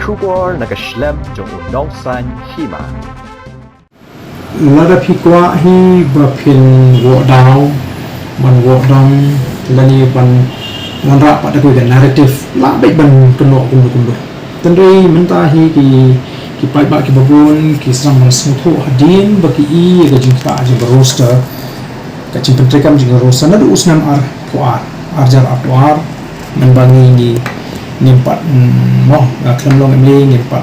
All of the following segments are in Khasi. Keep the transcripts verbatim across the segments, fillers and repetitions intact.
Khubor na ka shlem jong u nongsan hima. Lada phi kwah hi ba phin wad daw ban wad dong lane ban wanrah pat da kawei ka narrative la beit ban kynnoh kumno kumno. Tynrai mynta hi ki ki paidbah kiba bun ki sdang ban sngewthuh hadien ba ki i ïa ka jingktah jong ka roster, ka jingpyntreikam jong ka roster naduh u snem arphew ar, arhajar arphew ar, mynba ngi ngi ngim pat, mm, mo, khlem long M L A, ngim pat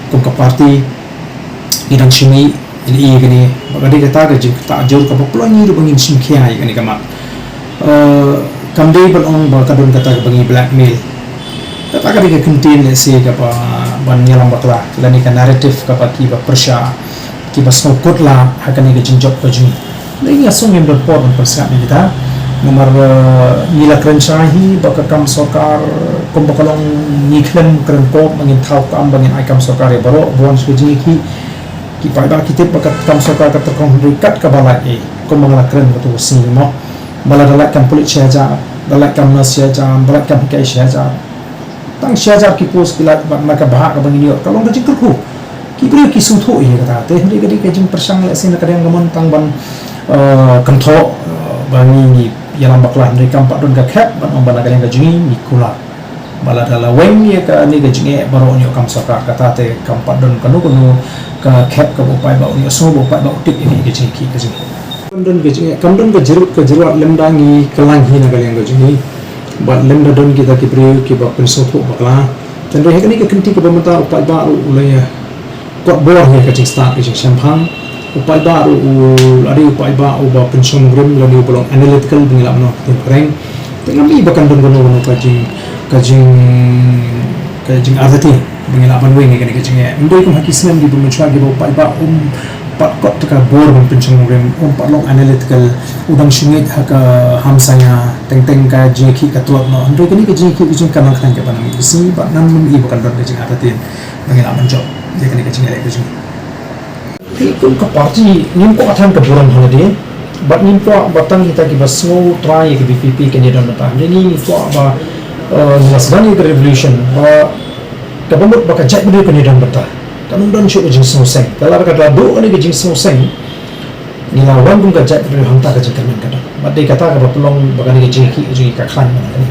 kum ka party, ngi dang shu mih ïa kane, ba ka dei kata ka jingktah jur kaba pynlong ïa ngi ruh ba ngin shim khia ïa kane ka mat. Eh, kam dei ban ong ba ka don kata kaba ngi blackmail. Kata ka dei ka kyntien lehse kaba ban ïalam bakla lane ka narrative kaba kiba pyrshah, kiba sngewkut la ha kane ka jingjop ka jong ngi. Ngi ïa sngewthuh ngim don por ban pyrshah ïa kita. Namar, eh, ngi la kren shai hi ba ka kam sorkar kumba ka long ngi khlem kren kop ba ngin thaw kam ba ngin ai kam sorkar ïa baroh, ba wan sha ka jingïakhih. Ki paidbah ki tip ba ka kam sorkar ka tyrkhong hynriew kat kaba lait, eh, kumba nga la kren katto ka sngi mo. Ba lada lait kam pulit shi hajar, ba lait kam nurse shi hajar, ba lait kam hikai shi hajar. Tang shi hajar ki post ki lait bad na ka bhah kaba ngin ïoh ka long ka jingkyrkhu. Ki briew ki sngewthuh ïa kata, te hynrei ka dei ka jingpyrshang lehse na ka liang ka mon tang ban, eh, kynthoh, eh, ba ngi ngi ïalam bakla, hynrei kam pat don ka khep ban ong ba na ka liang ka jong ngi ngi kular. Ba lada la weng ïa kane ka jingeh baroh un ïoh kam sorkar, kata te kam pat don kano kano ka khep kaba u paidbah un ïohsngew, ba u paidbah u tip ïa kane ka jingïakhih ka jong ngi. Kam don ka jingeh, kam don ka jingeh, ka jingeh lymda ngi kylla hi na ka liang ka jong ngi. Bad lymda don kita ki briew kiba pynsngewthuh bakla. Tang ha kane ka kynti kaba mynta u paidbah u la ïa kot bor ïa ka jingstad ka jingshemphang. U paidbah u, u la dei u paidbah uba pynshong nongrim lane uba long analytical ba ngi lah ban ong ha ka ktien phareng. Te ngam i ba kan don kano kano ka jing, ka jing, ka jingartatien ba ngi lah ban weng ïa kane ka jingeh. Ym dei kum ha ki snem kiba mynshuwa kiba u paidbah um pat kot ta ka bor ban pynshong nongrim, um pat long analytical, u dang shu ngeit ha ka hamsaia, teng teng ka jingïakhih ka tlot noh. Hynrei kane ka jingïakhih ka jong ngi kan long khnang kaba nang i sngi, bad ngan ym i ba kan don ka jingartatien ba ngi lah ban jop ïa kane ka jingïaleh ka jong ngi. Ngi kum ka party ngim kwah than ka burom ha lade, bad ngim kwah ba tang kita kiba sngewthuh ïa ka V P P kin ïadon bynta. Hynrei ngi, ngi kwah ba, eh, ngi la sdang ïa ka revolution ba kaba mut ba ka jaitbynriew kan ïadon bynta. Kan ym don shuh ka jingsngewseng. Te lada ka la duh kane ka jingsngewseng, ngi la wan kum ka jaitbynriew hangta ka jingkyrmen ka don. Bad dei kata kaba pynlong ba kane ka jingïakhih ka jong ngi ka khlaiñ mynta kane.